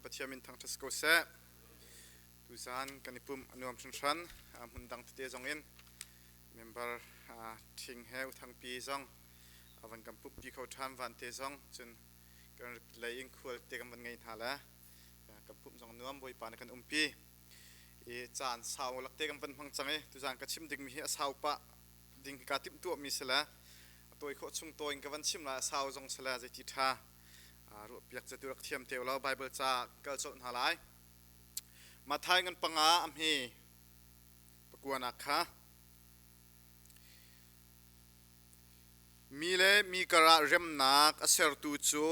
Pathian min thangṭhat si ko seh. Tuzaan kan i pumh a nuam hringhran. Hmun dang tete zong in member ṭhing he uthangpi zong a van kan pumhpi kho ṭhan van te zong cun kan lei in khual te kan van ngei hna le kan pumh zong nuam Bawipa nih kan umpi. I caan sau lakte kan van hmang cang i tuzaan ka chim dingmi hi a sau pah ding hi kaa timhtuahmi si le a tawi khawh chung tawi in ka van chim lai a sau zong si le zeiti ṭha ruahpiak cu tu rak thiam te law Bible ca kal colh hna lai. Matthai ngan panga a hme pakuanak kha mi le mi karah remnak a sertu cu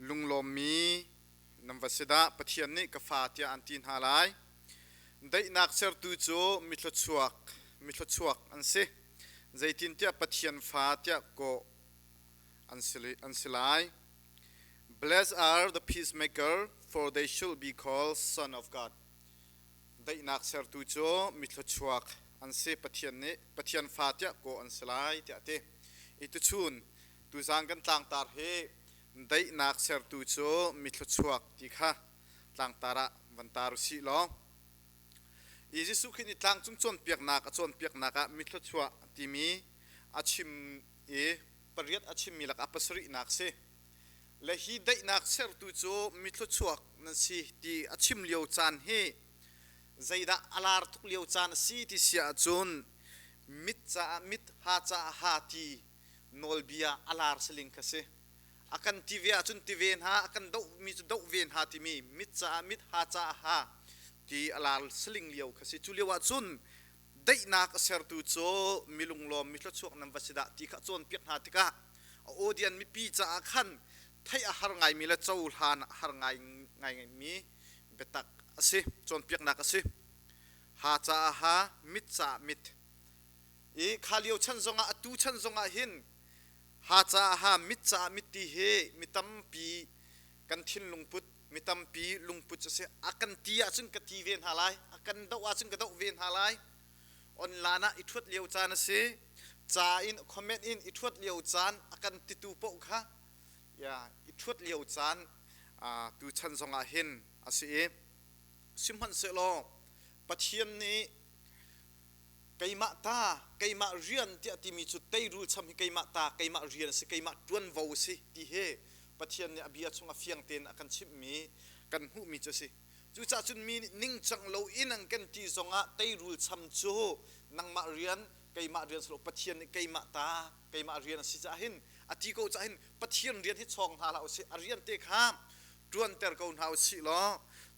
lunglawmmi nan va si dah Pathian nih ka fa tiah an ti hna lai. Daihnak sertu cu mithluachuak mithluachuak an si. Zeitintiah Pathian fa tiah kawh an si lai. Blessed are the peacemaker, for they shall be called son of God. Daihnak sertu cu mithluachuak an si Pathian nih Pathian fa tiah kawh an si lai tiah a ti. I tuchun tuzaan kan tlangtar hi daihnak sertu cu mithluachuak ti kha tlangtar ah van tar u sih law i Jesuh Khrih nih tlangcung cawnpiaknak a cawnpiaknak ah mithluachuah timi a chim i pariat a chimmi lakah pasarihnak si. Le hi daihnak sertu cu mithluachuak nan si ti a chim lio caan hi zeidah a lar tuk lio caan a si ti si ahcun mit caah mit, ha caah ha ti nawlbia a lar saling kha si. A kan ti ve ahcun ti ve hna, a kan dohmi cu doh ve hna timi mit caah mit, ha caah ha ti a lar saling lio kha si. Cu lio ahcun daihnak a sertu cu milunglawm mithluachuak nan va si dah ti kha a cawnpiak hna tikah a audience mipi caah khan theih a har ngaimi le cohlan a har ngai ngaimi biatak a si cawnpiaknak a si ha caah ha mit caah mit i kha lio chan zongah atu chan zongah hin ha caah ha mit caah mit ti hi mi tampi kan thinlung put mi tampi lungput cu si a kan ti ahcun ka ti ve hna lai a kan doh ahcun ka doh ve hna lai online ah i ṭhuat lio caan a si ca in comment in i ṭhuat lio caan a kan titu paoh kha ya i ṭhuat lio caan tu chan zongah hin a si i sihmanhsehlaw Pathian nih keimah ta keimah rian tiah timi cu teirul cham hi keimah ta keimah rian a si keimah ṭuanvo a si ti hi Pathian nih a bia chung a fiang tein a kan chimhmi kan hmuhmi cu a si cucaah cun mi nih ningcang lo in an kan ti zongah teirul cham cu nangmah rian keimah rian si lo Pathian nih keimah ta keimah rian a si caah hin a ti ko caah hin Pathian rian hi chawng hna hlah usih a rian te kha ṭuanter ko hna usih law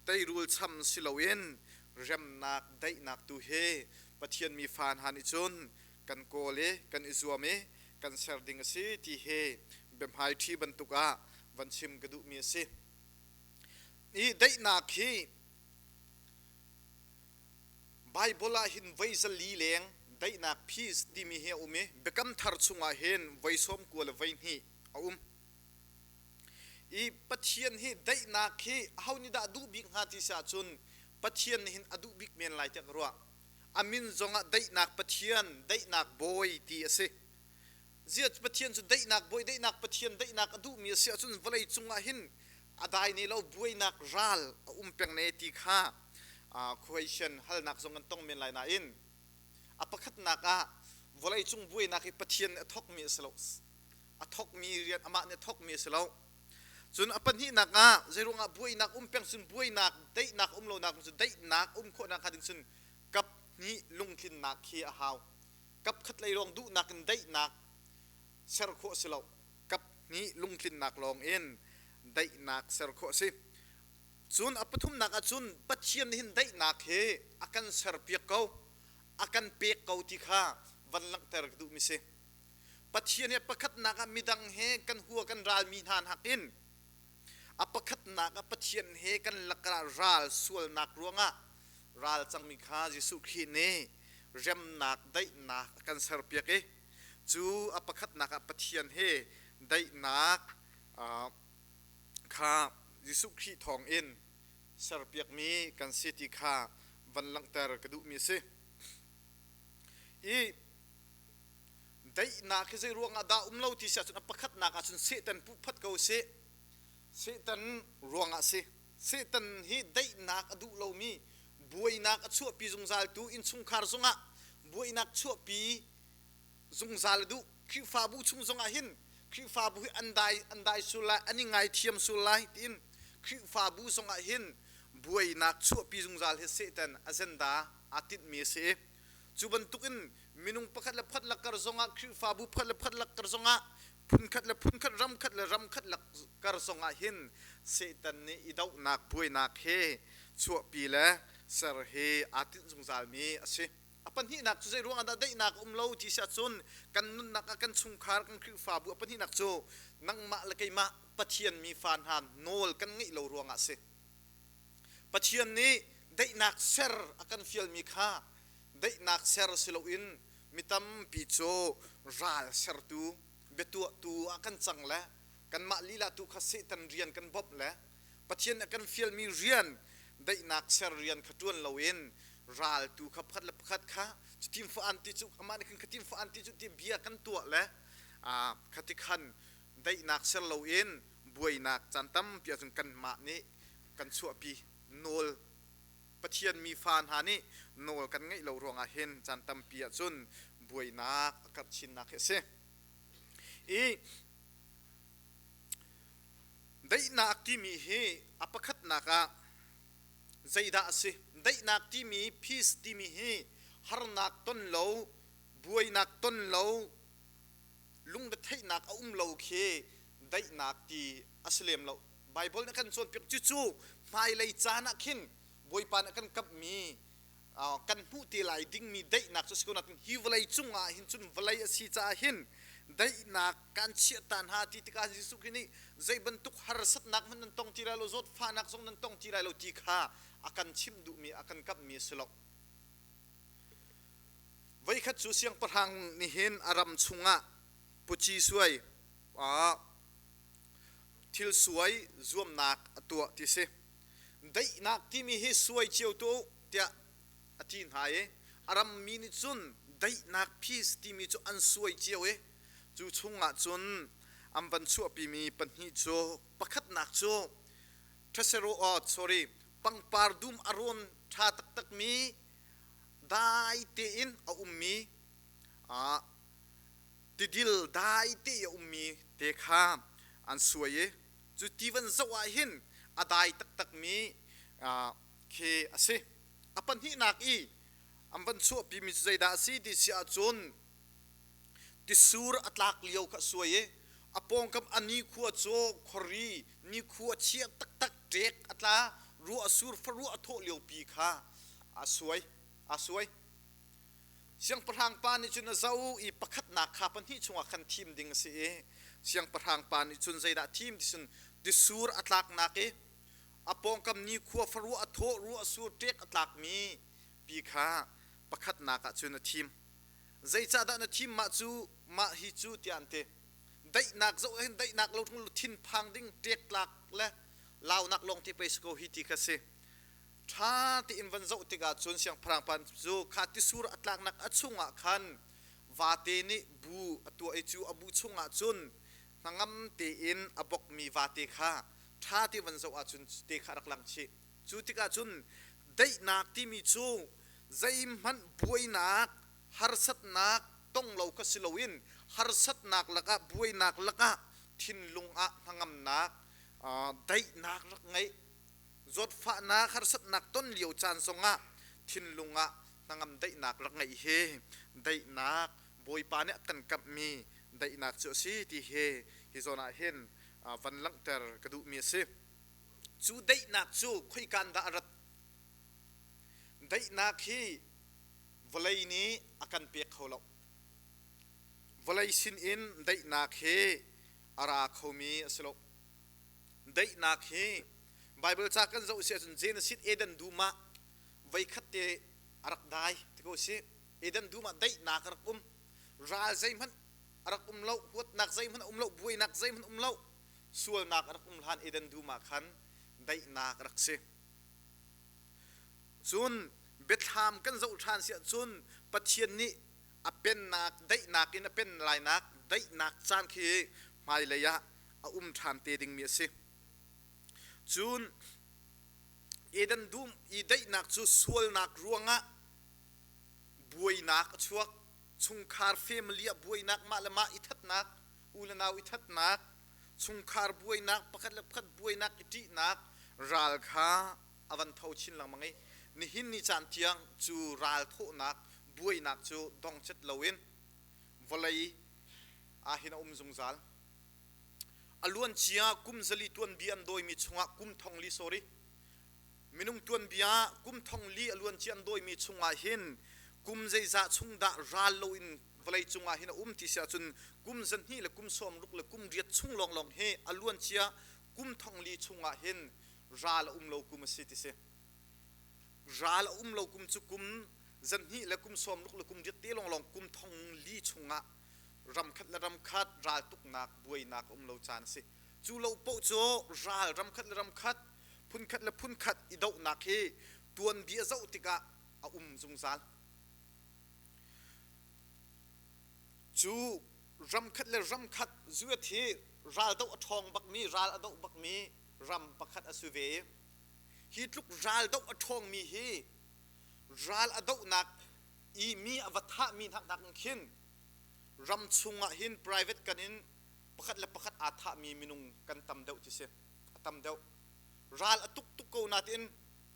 teirul cham si loin remnak daihnak tu hi Pathian mi fa hna nih cun kan kawl i kan i zuam i kan ser ding a si ti hi biahmai ṭhi bantuk ah van chim ka duhmi a si. I daihnak hi Baibal ah hin voi zali leng daihnak peace timi hi a um i Biakam Thar chungah hin voi sawm kua le voi hnih a um. I Pathian hi daihnak hi aho nih dah a duh bik hnga ti si ahcun Pathian nih hin a duh bik men lai tiah ka ruah. A min zongah daihnak Pathian, daihnak Bawi ti a si. Ziah Pathian cu daihnak Bawi, daihnak Pathian, daihnak a duhmi a si ahcun vawlei cungah hin a dai ne lo buainak ral a um peng ne ti kha question halnak zong kan tong men lai nain a pakhatnak ah vawleicung buainak hi Pathian nih a thawkmi a si lo. A thawkmi rian amah nih a thawkmi a si lo. Cun a pahnihnak ah zeiruangah buainak um peng cun buainak daihnak um lonak cun daihnak um khawhnak hnga ding cun kap hnih lungtlinnak khi a hau. Kap khat lei lawng duhnak in daihnak ser khawh a si lo. Kap hnih lungtlinnak lawng in daihnak ser khawh a si. Cun a pathumnak ah cun Pathian nih hin daihnak hi a kan serpiak ko, a kan pek ko ti kha van langhter ka duhmi si. Pathian hi pakhatnak ah midang he kan hua kan ralmi hna nakin a pakhatnak ah Pathian he kan lakah ral sualnak ruangah ral cangmi kha Jesuh Khrih nih remnak daihnak a kan serpiak i cu a pakhatnak ah Pathian he daihnak kha Jesuh Khrih thawngin serpiakmi kan si ti kha van langhter ka duhmi a si. I daihnak hi zei ruangah dah um lo ti si ahcun a pakhatnak ahcun Satan puh phat ko sih. Satan ruangah si. Satan hi daihnak a duh lomi, buainak a chuahpi zungzaltu innchungkhar zongah buainak chuahpi zungzal a duh. Khrihfabu chung zongah hin Khrihfabu hi an dai an dai sul lai, an i ngaithiam sul lai tiin Khrihfabu zongah hin buainak chuahpi zungzal hi Satan agenda aa tinhmi a si. Cu bantukin minung pakhat le pakhat lakkar zongah Khrihfabu pakhat le pakhat lakkar zongah phunkhat le phunkhat ramkhat le ramkhat lakkar zongah hin Satan nih i dohnak buainak he chuahpi le ser hi aa tinh zungzalmi a si. A pahnihnak cu zei ruangah dah daihnak a um lo ti si ahcun kan nunnak ah kan chungkhar kan Khrihfabu a pahnihnak cu nangmah le keimah Pathian mi fa hna nawl kan ngeih lo ruangah a si. Pathian nih daihnak ser a kan fialmi kha daihnak ser si loin mi tampi cu ral sertu biatuahtu ah kan cang le kanmah lila tu kha Satan rian kan bawmh le Pathian a kan fialmi rian daihnak ser rian kha ṭuan loin ral tu kha pakhat le pakhat kha cutin fa an ti cu amah nih khan khatin fa an ti cu ti bia kan tuah le khati khan daihnak ser loin buainak caan tampi ahcun kanmah nih kan chuahpi nawl Pathian mi fa hna nih nawl kan ngeih lo ruangah hin caan tampi ahcun buainak a karh chinnak hi a si. I daihnak timi hi a pakhatnak ah zeidah a si? Daihnak timi peace timi hi harnak ton lo, buainak ton lo, lungretheihnak a um lo khi daihnak ti a si lem lo. Baibal nih a kan cawnpiak cucu hmailei caan ah khin Bawipa nih a kan kamhmi kan hmuh te lai dingmi daihnak cu a si ko nain hi vawlei cung ah hin cun vawlei a si caah hin daihnak kan chiah ta hna ti tikah Jesuh Khrih nih zei bantuk harsatnak hmanh nan tong ti lai lo zawtfahnak zong nan tong ti lai lo ti kha a kan chimh duhmi a kan kamhmi a si lo. Voikhat cu siangpahrang nih hin a ram chungah puci suai thil suai zuamnak a tuah ti si. Daihnak timi hi suai cio tuah u tiah a ti hna i a rammi nih cun daihnak peace timi cu an suai cio i cu chungah cun an van chuahpimi pahnih cu pakhatnak cu ṭhasero oh sorry pangpar dum a rawn ṭha taktakmi dai tein a ummi tidil dai te i a ummi te kha an suai i cu ti van zoh ah hin a dai taktakmi khi a si. A pahnihnak i an van chuahpimi cu zeidah a si ti si ahcun tisur a tlak lio kha a suai i a pawngkam a nikhua cu khuari nikhua chia taktak ṭek a tla ruah a sur faruah a thawh liopi kha a suai a suai. Siangpahrang pa nih cun a zoh i pakhatnak kha pahnih chungah khan thim ding a si i siangpahrang pa nih cun zeidah thim ti cun tisur a tlaknak i a pawngkam nikhua faruah a thawh ruah a sur ṭek a tlakmi pi kha pakhatnak ah cun a thim. Zeicahdah na thim mah cu mah hi cu tiah an ti. Daihnak zoh hin daihnak lo thinphang ding ṭek tlak le launak lawng te pei si ko hi ti kha si. Ṭha tein van zoh tikah cun siangpahrang pa cu kha tisur a tlaknak a chungah khan vate nih bu a tuah i cu a bu chungah cun hnangam tein a bokmi vate kha ṭha te van zoh ahcun te kha a rak lang chih. Cu tikah cun daihnak timi cu zeihmanh buainak, harsatnak tong lo kha si loin harsatnak lakah buainak lakah thinlung ah hnangamnak, daihnak rak ngeih Zawtfahnak harsatnak ton lio caan zongah thinlung ah hnangam daihnak rak ngeih hi daihnak Bawipa nih a kan kamhmi daihnak cu a si ti hi hi zawn ah hin van langhter ka duhmi a si. Cu daihnak cu khoikan dah a rat? Daihnak hi vawlei nih a kan pek kho lo. Vawlei sinin daihnak hi a ra khomi a si lo. Daihnak hi Baibal ca kan zoh si ahcun Genesis Eden dum ah voikhat te a rak dai ti ko si. Eden dum ah daihnak a rak um. Ral zeihmanh a rak um lo, huatnak zeihmanh a um lo, buainak zeihmanh um lo. Sualnak a rak um hlan Eden dum ah khan daihnak a rak si. Cun biathlam kan zoh ṭhan si ahcun Pathian nih a pennak daihnak in a pen lainak daihnak caan khi hmailei ah a um ṭhan te dingmi a si. Cun Eden dum i daihnak cu sualnak ruangah buainak a chuak. Chungkhar family ah buainak, mah le mah i thatnak, u le nau i thatnak, chungkhar buainak, pakhat le pakhat buainak i ṭihnak ral kha a van tho chin lengmang i nihin ni caan tiang cu ral thawhnak buainak cu dongcet loin vawlei ah hin a um zungzal. A luancia kum zali tuanbia an dawimi chungah kum thong li sorry minung tuanbia kum thong li a luancia an dawimi chungah hin kum zeizah chung dah ral loin vawlei cungah hin a um ti si ahcun kum zahnih le kum sawmruk le kum riat chung lawnglawng hi a luancia kum thong li chungah hin ral a um lo kum a si ti si. Ral a um lo kum cu kum zahnih le kum sawmruk le kum riat te lawnglawng kum thong li chungah ramkhat le ramkhat raltuknak buainak a um lo caan a si. Cu lo paoh cu ral ramkhat le ramkhat phunkhat le phunkhat i dohnak hi tuanbia zoh tikah a um zungzal. Cu ramkhat le ramkhat zuat hi raldoh a ṭhawng bakmi ral a doh bakmi ram pakhat a si ve i hi tluk ral doh a ṭhawngmi hi ral a dohnak i mi a va thahmi hna nakin khin ram chungah hin private kan in pakhat le pakhat aa thahmi minung kan tam deuh ti si a tam deuh. Ral a tuk tuk ko natein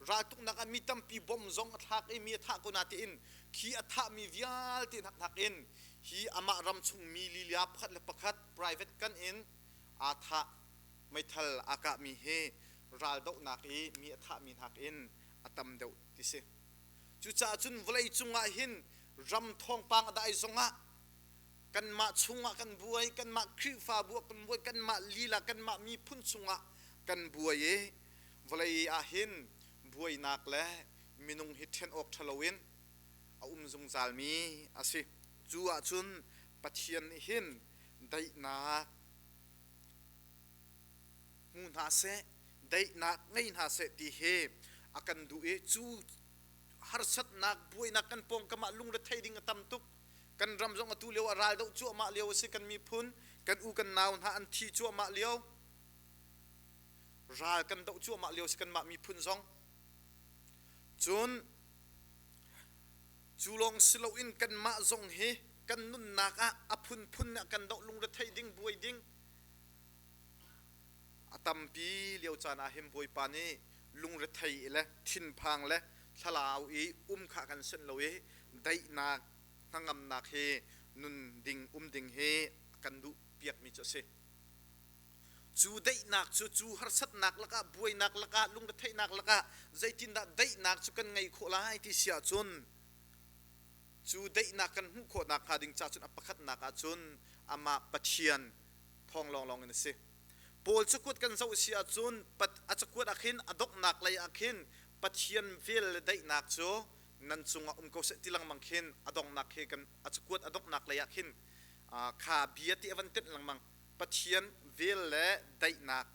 ral tuknak ah mi tampi bom zong a thlak i mi a thah ko natein khi a thahmi vialte hnak nakin hi amah ram chung mi lilia pakhat le pakhat private kan in aa thah meithal aa kahmi hi raldohnak i mi a thahmi nakin a tam deuh ti si. Cucaah cun vawlei cungah hin ram thawngpang a dai zongah kanmah chungah kan buai, kanmah Khrihfabu ah kan buai, kanmah lila, kanmah miphun chungah kan buai i vawlei ah hin buainak le minung hi ṭhen awk ṭha loin a um zungzalmi a si. Cu ahcun Pathian nih hin daihnak hmu hna seh, daihnak ngei hna seh ti hi a kan duh i cu harsatnak buainak kan pawngkam ah lungrethei ding a tam tuk. Kan ram zong atu lio ah ral doh cuahmah lio a si. Kan miphun, kan u kan nau hna an thi cuahmah lio. Ral kan doh cuahmah lio a si kanmah miphun zong. Cun cu lawng si loin kanmah zong hi kan nunnak ah a phunphun ah kan doh lungrethei ding buai ding a tampi lio caan ah hin Bawipa nih lungrethei le thinphang le thlalau i um kha kan senh lo i daihnak hnangamnak hi nun ding um ding hi kan duh piakmi cu a si. Cu daihnak cu cu harsatnak lakah buainak lakah lungretheihnak lakah zeitindah daihnak cu kan ngei khawh lai ti si ahcun cu daihnak kan hmuh khawh nakhnga ding ca cun a pakhatnak ah cun amah Pathian thawng lawnglawng in a si. Paul cakuat kan zoh si ahcun a cakuat ah khin a donghnak lei ah khin Pathian vel le daihnak cu nan cungah um ko seh ti lengmang khin a donghnak khi kan a cakuat a donghnak lei ah khin kha bia ti a van tenh lengmang. Pathian vel le daihnak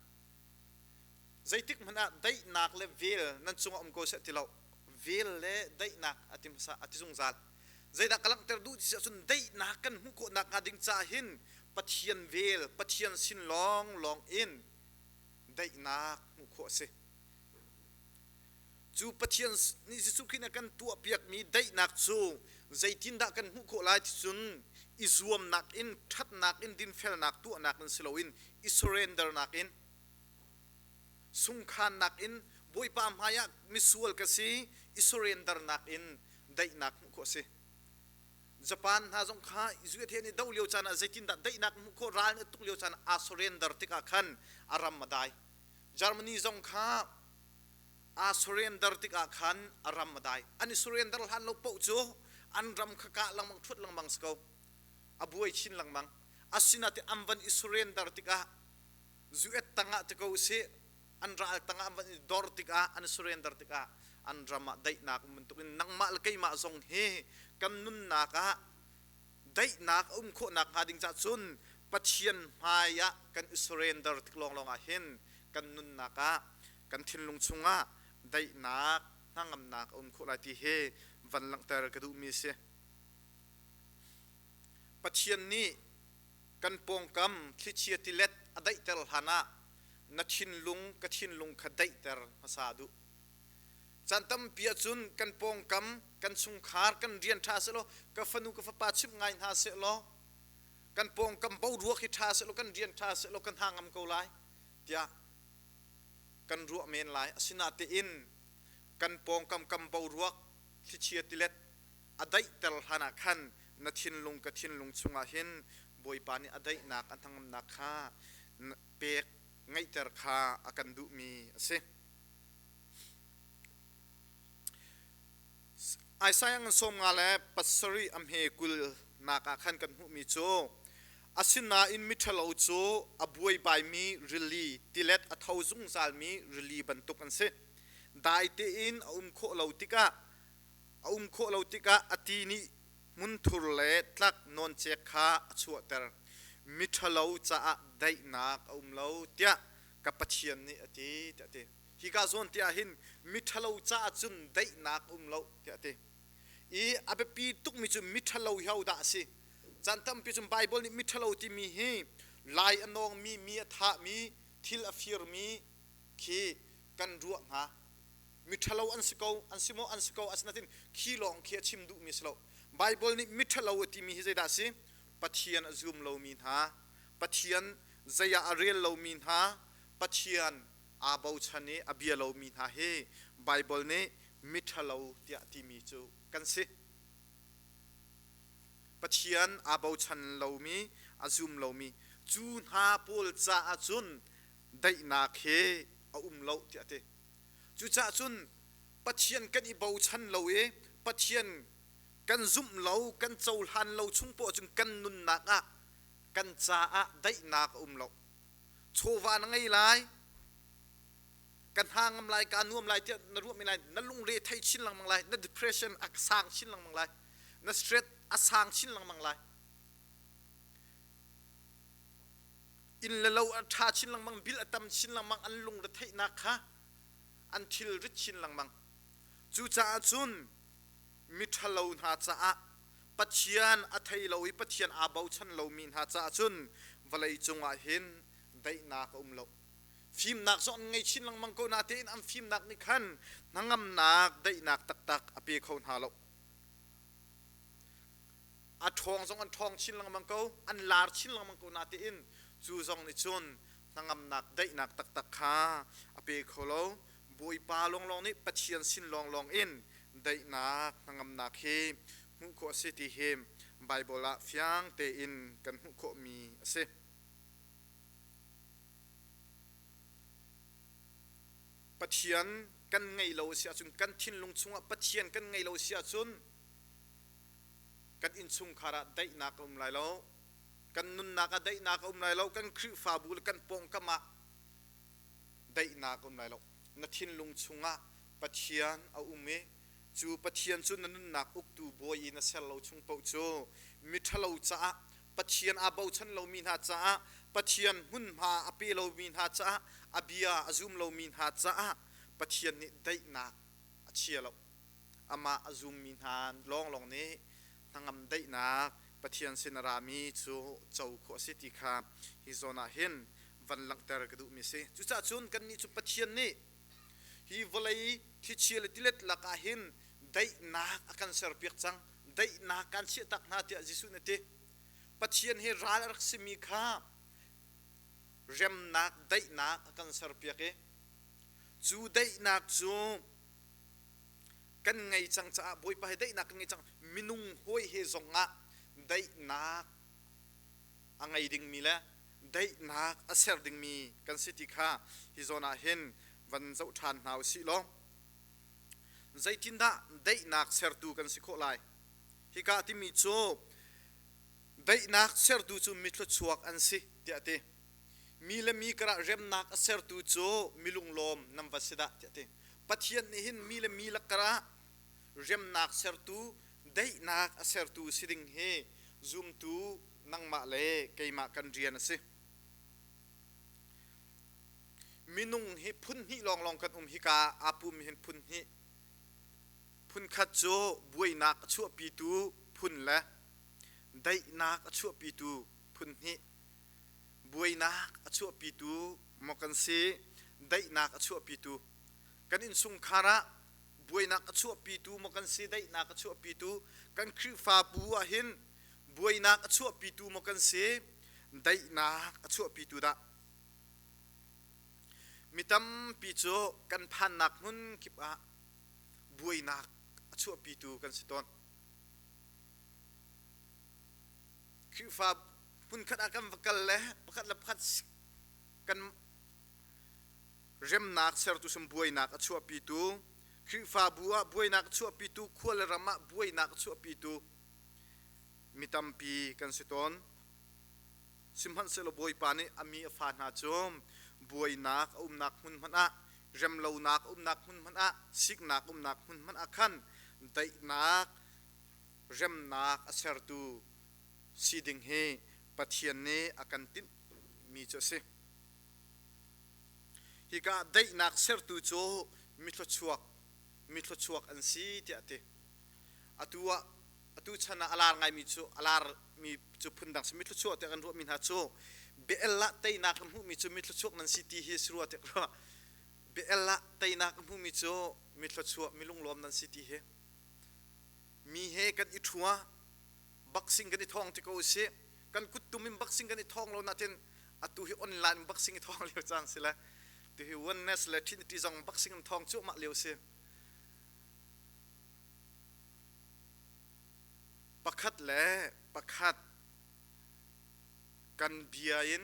zeitik hmanh ah daihnak le vel nan cungah um ko seh ti lo vel le daihnak a ti hmasa a ti zungzal. Zeidah ka langhter duh ti si ahcun daihnak kan hmuh khawh nakhnga ding caah hin Pathian vel Pathian sin lawnglawng in daihnak hmuh khawh a si. Cu Pathian nih Jesuh Khrih nih a kan tuahpiakmi daihnak cu zeitindah kan hmuh khawh lai ti cun i zuamnak in ṭhatnak in dinfelnak tuahnak in si loin i surrendernak in sungkhannak in Bawipa hmaiah misual ka si i surrendernak in daihnak hmuh khawh a si. Japan hna zong kha USA nih doh lio caan ah zeitindah daihnak hmuh khawh ral nih a tuk lio caan ah aa surrender tikah khan a ram a dai. Germany zong kha aa surrender tikah khan a ram a dai. An i surrender hlan lo paoh cu an ram kha kah lengmang ṭhuat lengmang si ko. A buai chin lengmang. Asinain an van i surrender tikah US tangah ti ko usih an ral tangah an van i dor tikah an i surrender tikah an ram ah daihnak um bantukin nangmah le keimah zong hi kan nunnak ah daihnak a um khawh nakhnga ding caah cun Pathian hmai ah kan i surrender tik lawnglawng ah hin kan nunnak ah kan thinlung chungah daihnak hnangamnak a um khawh lai ti hi van langhter ka duhmi a si. Pathian nih kan pawngkam thlichia tilet a daihter hlan ah na thinlung ka thinlung kha daihter hmasa duh. Caan tampi ahcun kan pawngkam, kan chungkhar, kan rian ṭha sehlaw, ka fanu ka fapa chimh ngai hna sehlaw, kan pawngkam boruak hi ṭha sehlaw, kan rian ṭha sehlaw kan hna ngam ko lai tiah kan ruah men lai. Asinain kan pawngkam kam boruak thlichia tilet a daihter hlan ah khan na thinlung ka thinlung chungah hin Bawipa nih a daihnak a hnangamnak kha pek ngeihter kha a kan duhmi a si. Isaiah ngan 57 a hme 20 nak ah khan kan hmuhmi cu asinain miṭhalo cu a buaibaimi rili tilet a tho zungzalmi rili bantuk an si. Dai tein a um khawh lo tikah a um khawh lo tikah a ti nih hmunthur le tlak nawncek kha a chuahter. Miṭhalo caah daihnak a um lo tiah ka Pathian nih a ti tiah a ti. Hika zawn te ah hin miṭhalo caah cun daihnak a um lo tiah a ti. I a biapi tukmi cu miṭhalo hi hodah a si? Caan tampi cun Baibal nih miṭhalo timi hi lai a nawngmi, mi a thahmi, thil a firmi khi kan ruah hnga. Miṭhalo an si ko, an si maw, an si ko, asinain khi lawng khi a chim duhmi a si lo. Baibal nih miṭhalo a timi hi zeidah a si? Pathian a zum lomi hna, Pathian zei ah a rel lomi hna, Pathian aa bochan i a bia lomi hna hi Baibal nih miṭhalo tiah timi cu kan si. Pathian aa bochan lomi, a zum lomi cu hna pawl caah cun daihnak hi a um lo tiah a ti. Cucaah cun Pathian kan i bochan lo i Pathian kan zumh lo, kan cohlan lo chung poah cun kan nunnak ah kan caah daihnak a um lo. Chawva na ngei lai, ka hna ngam lai, kaa nuam lai tiah na ruah men lai, na lungre thei chin lengmang lai, na depression a sang chin lengmang lai, na stress a sang chin lengmang lai. Inn le lo a ṭha chin lengmang, bil a tam chin lengmang, an lungre theihnak kha an thil rit chin lengmang. Cucaah cun miṭhalo hna caah Pathian a thei lo i Pathian aa bochan lomi hna caah cun vawlei cungah hin daihnak a um lo. Fimnak zong an ngei chin lengmang ko natein an fimnak nih khan hnangamnak daihnak taktak a pe kho hna lo. A ṭhawng zong an ṭhawng chin lengmang ko, an lar chin lengmang ko natein cu zong nih cun hnangamnak daihnak taktak kha a pe kho lo. Bawipa lawnglawng nih Pathian sin lawnglawng in daihnak hnangamnak hi hmuh khawh a si ti hi Baibal ah fiang tein kan hmuh khawhmi a si. Pathian kan ngei lo a si ahcun kan thinlung chungah Pathian kan ngei lo a si ahcun kan innchungkhar ah daihnak a um lai lo. Kan nunnak ah daihnak a um lai lo. Kan Khrihfabu le kan pawngkam ah daihnak a um lai lo. Na thinlung chungah Pathian a um i cu Pathian cu na nunnak uktu bawi i na ser lo chung paoh cu miṭhalo caah Pathian aa bochan lomi hna caah Pathian hmunhma a pe lomi hna caah a bia a zum lomi hna caah Pathian nih daihnak a chia lo. Amah a zummi hna lawnglawng nih hnangam daihnak Pathian sin a rami cu co khawh a si ti kha hi zawn ah hin van langhter ka duhmi a si. Cucaah cun kannih cu Pathian nih hi vawlei thlichia le tilet lakah hin daihnak a kan serpiak cang. Daihnak kan chiahtak hna tiah Jesuh nih a ti. Pathian he ral a rak simi kha remnak daihnak a kan serpiak i cu daihnak cu kan ngei cang caah Bawipa he daihnak kan ngei cang minung hawi he zongah daihnak a ngei dingmi le daihnak a ser dingmi kan si ti kha hi zawn ah hin van zoh ṭhan hna u sih law zeitindah daihnak sertu kan si khawh lai hika timi cu daihnak sertu cu mithluachuak an si tiah a ti mi le mi karah remnak a sertu cu milunglawm nan va si dah tiah a ti Pathian nih hin mi le mi lakkarah remnak sertu daihnak a sertu si ding hi zumtu nangmah le keimah kan rian a si. Minung hi phun hnih lawnglawng kan um hika aa pum hin phun hnih. Phun khat cu buainak a chuahpitu phun le daihnak a chuahpitu phun hnih. Buainak a chuahpitu Maw kan si daihnak a chuahpitu? Kan innchungkhar ah buainak a chuahpitu maw kan si daihnak a chuahpitu? Kan Khrihfabu ah hin buainak a chuahpitu maw kan si daihnak a chuahpitu dah? Mi tampi cu kan phannak hmun kip ah buainak a chuahpitu kan si tawn. Khrihfa hmunkhat ah kan va kal le pakhat le pakhat kan remnak sertu sum buainak a chuahpitu, Khrihfabu ah buainak a chuahpitu, khua le ram ah buainak a chuahpitu mi tampi kan si tawn. Sihmanhsehlaw Bawipa nih a mi a fa hna cu buainak a umnak hmun hmanh ah, remlonak a umnak hmun hmanh ah, siknak a umnak hmun hmanh ah khan daihnak, remnak a sertu si ding hi Pathian nih a kan tinhmi cu a si. Hika ah daihnak sertu cu mithluachuak mithluachuak an si tiah a ti. Atu ah atu chan ah a lar ngaimi cu a larmi cu phundang si mithluachuak tiah kan ruahmi hna cu bia-el ah teinak a hmuhmi cu mithluachuak nan si ti hi si rua tiah ka ruah. Bia-el ah teinak a hmuhmi cu mithluachuak milunglawm nan si ti hi. Mi he kan i ṭhua boxing kan i thawng ti ko usih. Kan kuttum in boxing kan i thawng lo natin atu hi online boxing i thawng lio caan si le tu hi oneness le trinity zong boxing an thawng cuahmah lio si. Pakhat le pakhat kan bia in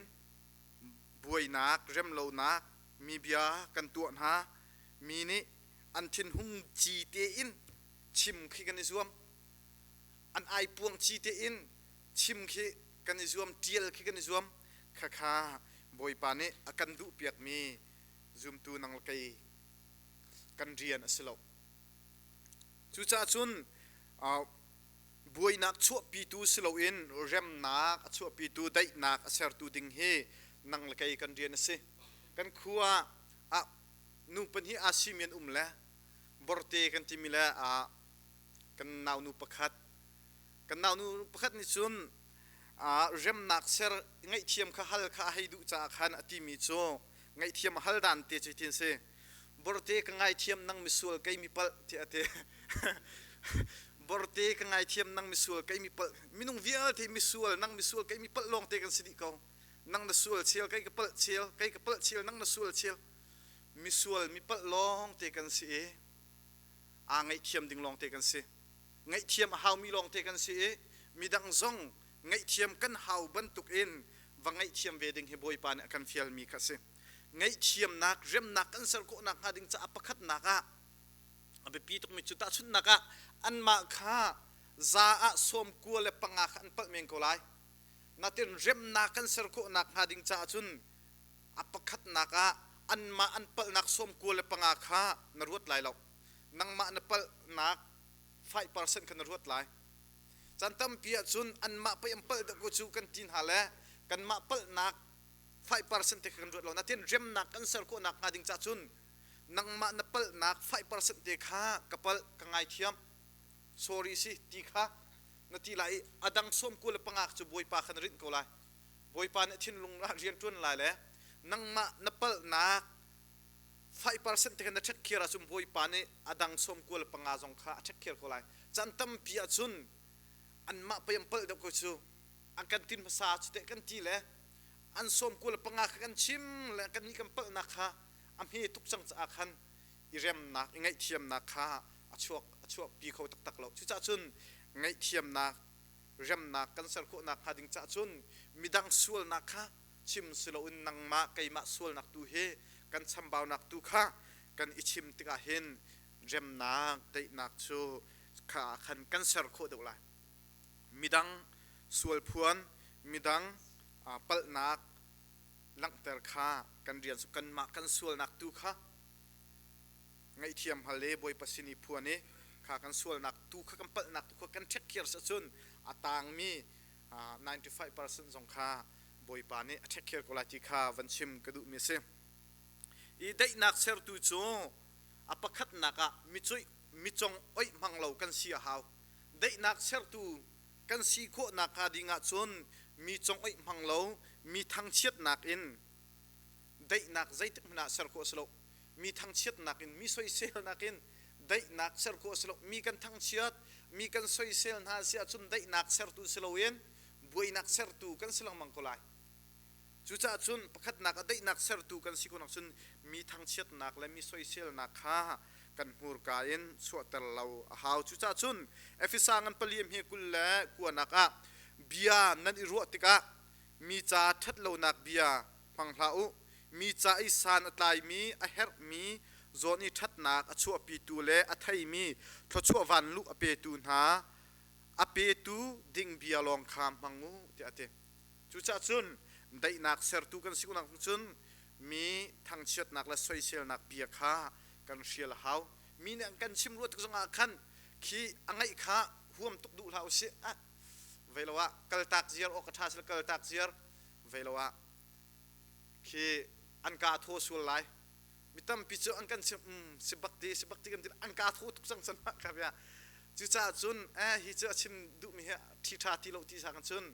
buainak, remlonak, mi bia kan tuah hna. Mi nih an thinhung ci tein chim khi kan i zuam. An aipuang ci tein chim khi kan i zuam, ṭial khi kan i zuam. Khakha Bawipa nih a kan duhpiakmi zumtu nang le kei kan rian a si lo. Cucaah cun buainak chuahpitu si loin remnak a chuahpitu, daihnak a sertu ding hi nang le kei kan rian a si. Kan khua ah nu pahnih aa simi an um le borte kan timi le kan naunu pakhat kan naunu pakhat nih cun remnak ser ngaihthiam kha hal kha a hei duh caah khan a timi cu ngaihthiam a hal dan te cu hitin si borte ka ngaithiam nang misual kei mi palh tiah a ti borte ka ngaithiam nang misual kei mi palh minung vialte misual nang misual kei mi palh lawng te kan si dih ko nang na sual chel kei ka palh chel kei ka palh chel nang na sual chel misual mi palh lawng te kan si i aa ngaihthiam ding lawng te kan si ngaihthiam a haumi lawng te kan si i midang zong ngaihthiam kan hau bantuk in va ngaihthiam ve ding hi Bawipa nih a kan fialmi kha a si. Ngaihthiamnak, remnak kan ser khawhnak hnga ding caah pakhatnak ah a biapi tukmi cu tahchunhnak ah anmah kha za ah 95 kha an palh men ko lai. Natin remnak kan ser khawhnak hnga ding caah cun a pakhatnak ah anmah an palhnak 95 kha na ruat lai lo. Nangmah na palhnak 5% kha na ruat lai. Caan tampi ahcun anmah pei an palh deuh ko cu kan ti hna le kanmah palhnak 5% te kha kan ruat lo. Natin remnak kan ser khawhnak hnga ding cah cun nangmah na palhnak 5% te kha ka palh ka ngaithiam sorry si ti kha na ti lai i a dang 95 cu Bawipa kha na rinh ko lai. Bawipa nih thinlung ah rian ṭuan lai le nangmah na palhnak 5% te kha na ṭhekkhiar ahcun Bawipa nih a dang 95 zong kha a ṭhekkhiar ko lai. Caan tampi ahcun anmah pei an palh deuh ko cu an kan tin hmasa cu teh kan ti le an 95 kha kan chim le kannih kan palhnak kha a hme tuk cang caah khan i remnak i ngaihthiamnak kha a chuak a chuahpi kho taktak lo. Cucaah cun ngaihthiamnak remnak kan ser khawhnak hnga ding caah cun midang sualnak kha chim si loin nangmah keimah sualnak tu hi kan chambaunak tu kha kan i chim tikah hin remnak daihnak cu kha khan kan ser khawh deuh lai. Midang sualphuan, midang palhnak langhter kha kan rian cu kanmah kan sualnak tu kha ngaihthiam hal i Bawipa sin i phuan i kha kan sualnak tu kha kan palhnak tu kha kan ṭhekkhiar ahcun a tangmi 95% zong kha Bawipa nih a ṭhekkhiar ko lai ti kha van chim ka duhmi a si. I daihnak sertu cu a pakhatnak ah micuih micong oih hmang lo kan si a hau. Daihnak sertu kan si khawh nakhnga ding ahcun mi cong oih hmang lo, mi thangchiatnak in. Daihnak zeitik hmanh ah ser khawh a si lo. Mi thangchiatnak in, mi soiselnak in daihnak ser khawh a si lo. Mi kan thangchiat, mi kan soisel hna si ahcun daihnak sertu si loin buainak sertu kan si lengmang ko lai. Cucaah cun pakhatnak ah daihnak sertu kan si khawh cun mi thangchiatnak le mi soiselnak kha kan hmurka in chuahter lo a hau. Cucaah cun Efesa ngan pali hme 20 le kuanak ah bia nan i ruah tikah mi ca ṭhatlonak bia hmang hlah u. Mi ca i san a tlaimi, a herhmi, zawn i ṭhatnak a chuahpitu le a theimi thluachuah vanluh a petu hna a petu ding bia lawng kha hmang u tiah a ti. Cucaah cun daihnak sertu kan si unang cun mi thangchiatnak le soiselnak bia kha kan hrial a hau. Mi nih an kan chim ruah tik zongah khan khi a ngaih kha huam tuk duh hlah usih. Ah, vei lo ah kaltak ziar awk a ṭha sila kaltak ziar vei lo ah khi an ka thaw sual lai. Mi tampi cu an kan chim si bak ti si bak ti kan ti an ka thaw tuk cang can ka bia. Cucaah cun eh hi cu a chim duhmi hi ṭhi ṭha ti lo ti sa kan cun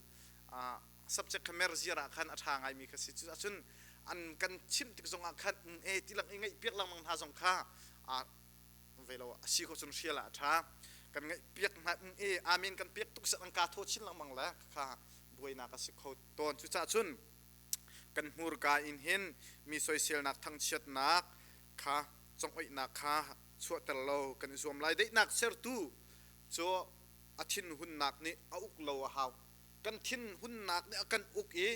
subject kha mer ziar ah khan a ṭha ngaimi kha si. Cucun an kan chimh tik zongah khan e ti lang i ngaih piak lengmang hna zong kha ve lo a si kho cun hrial ah a ṭha. Kan ngaih piak hna e amen kan piak tuk an ka thaw chin lengmang le kha buainak a si kho tawn. Cucaah cun kan hmurka in hin mi soiselnak thangchiatnak kha congoihnak kha chuahter lo kan i zuam lai. Daihnak sertu cu a thinhunnak nih a uk lo a hau. Kan thinhunnak nih a kan uk i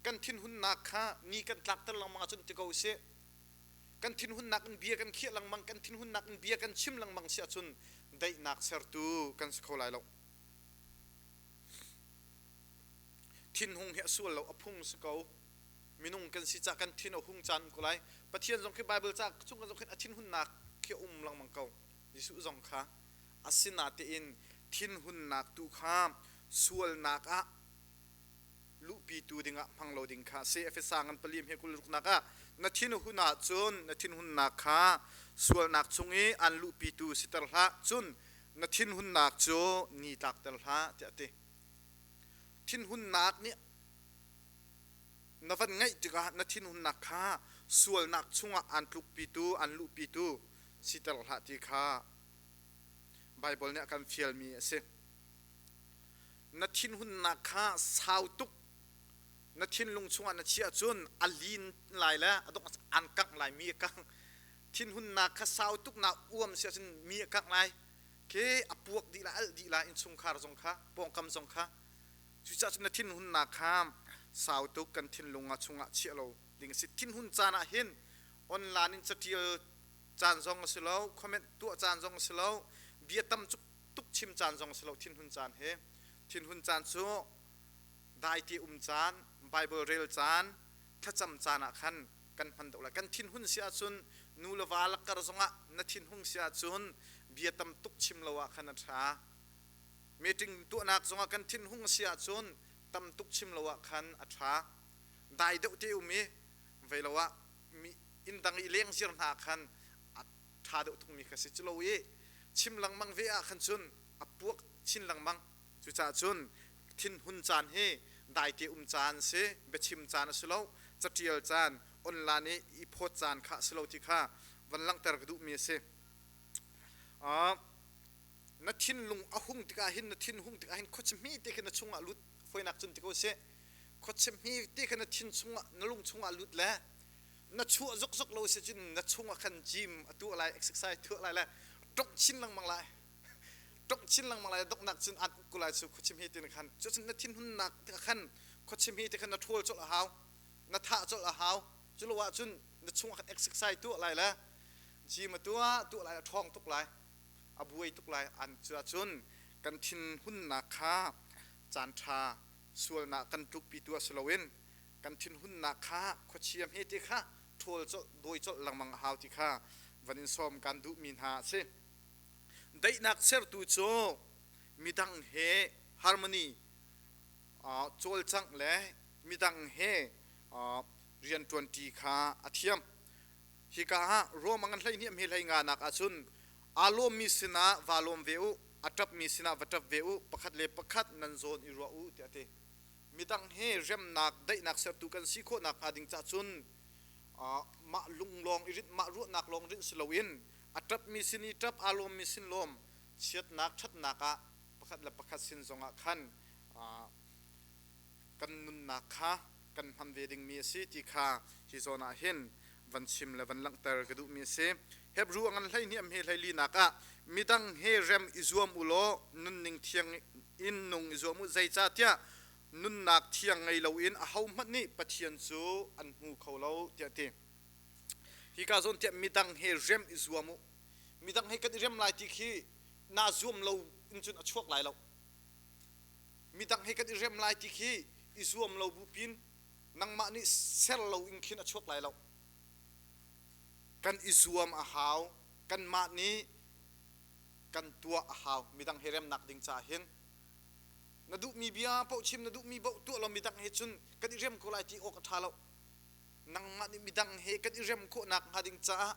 kan thinhunnak kha ni kan tlakter lengmang ahcun ti ko sih. Kan thinhunnak in bia kan khiah lengmang, kan thinhunnak in bia kan chim lengmang si ahcun daihnak sertu kan si kho lai lo. Thinhung hi a sual lo, a phung si ko. Minung kan si cah kan thin a hung caan ko lai. Pathian zong khi Bible ca chung zong khin a thinhunnak khi a um lengmang ko. Jesuh zong kha asinatein thinhunnak tu kha sualnak ah luhpitu dingah hmang lo ding kha a si. Efesa ngan pali hme 20 ruknak ah na thinhun ahcun na thinhunnak kha sualnak chung i an luhpitu siter hlah, cun na thinhunnak cu ni tlakter hlah tiah a ti. Thinhunnak nih na van ngaih tikah na thinhunnak kha sualnak chungah an tlukpitu, an luhpitu siter hlah ti kha Baibal nih a kan fialmi a si. Na thinhunnak kha sau tuk na thinlung chungah na chiah cun a lin lai le a dongh an kangh lai mi a kangh. Thinhunnak kha sau tuk na uam si ahcun mi a kangh lai. Khi a puak dih lai, alh dih lai innchungkhar zong kha, pawngkam zong kha. Cucaah cun na thinhunnak kha sau tuk kan thinlung ah chungah chiah lo ding a si. Thinhun caan ah hin online in catial caan zong a si lo, comment tuah caan zong a si lo, bia tam tuk chim caan zong a si lo thinhun caan hi. Thinhun caan cu daite um caan, Bible rel caan, thlacam caan ah khan kan hman deuh lai. Kan thinhun si ahcun nu le va lakkar zongah na thinhung si ahcun bia tam tuk chim lo ah khan a ṭha. Meeting tuahnak zongah kan thinhung si ahcun tam tuk chim lo ah khan a ṭha. Dai deuh te um i vei lo ah mi inn dang i leng zir hna khan a ṭha deuh tukmi kha si. Culo i chim lengmang ve ah khan cun a puak chin lengmang. Cucaah cun thinhun caan hi daite um caan si, biachim caan a si lo, caṭial caan, online i i phawt caan kha a si lo ti kha van langhter ka duhmi a si. Na thinlung a hung tikah hin na thinhung tikah hin khuachihmi te khi na chungah lut fawinak cun ti ko sih. Khuachihmi te kha na thin chungah na lung chungah lut le na chuah zokzok lo si cun na chungah khan gym a tuah lai, exercise tuah lai le ṭongh chin lengmang lai. Ṭongh chin lengmang lai donghnak cun an uk ko lai cu khuachim hi ti khan. Cucun na thinhunnak te khan khuachim hi te khan na ṭhawl colh a hau, na thah colh a hau. Cu lo ahcun na chungah khan exercise tuah lai le gym a tuah tuah lai a ṭhawng tuk lai, a buai tuk lai. An cu ahcun kan thinhunnak kha caan ṭha sualnak kan tlukpitu ah si loin kan thinhunnak kha khuachia hmete kha ṭhawl colh dawi colh lengmang a hau ti kha van in sawm kan duhmi hna a si. Daihnak sertu cu midang he harmony cawlcangh le midang he rianṭuanṭi kha a thiam. Hika ah Rom ngan 12 hme hlei nga nak ahcun aa lawmmi sinah vaa lawm ve u, a ṭapmi sinah va ṭap ve u, pakhat le pakhat nan zawn i ruah u tiah a ti. Midang he remnak, daihnak sertu kan si khawh nakhnga ding cah cun. Mah lung lawng i rinh, mah ruahnak lawng rinh si loin a ṭapmi sin i ṭap, aa lawmmi sin lawm, chiatnak ṭhatnak ah pakhat le pakhat sin zongah khan kan nunnak kha kan hman ve dingmi a si ti kha hi zawn ah hin van chim le van langhter ka duhmi a si. Hebru a ngan 12 he 14nak ah midang he rem i zuam u law nunning thiang in nung i zuam u zeicahtiah nunnak thiang ngei loin ahohmanh nih Pathian cu an hmu kho lo tiah a ti. Hika zawn tiah midang he rem i zuam u. Midang he kan i rem lai ti khi naa zuam lo in cun a chuak lai lo. Midang he kan i rem lai ti khi i zuam lo bu pin nangmah nih ser lo in khin a chuak lai lo. Kan i zuam a hau. Kanmah nih kan tuah a hau. Midang he remnak ding caah hin na duhmi bia paoh chim na duhmi paoh tuah lo midang he cun kan i rem ko lai ti awk a ṭha lo. Nangmah nih midang he kan i rem khawhnak hnga ding caah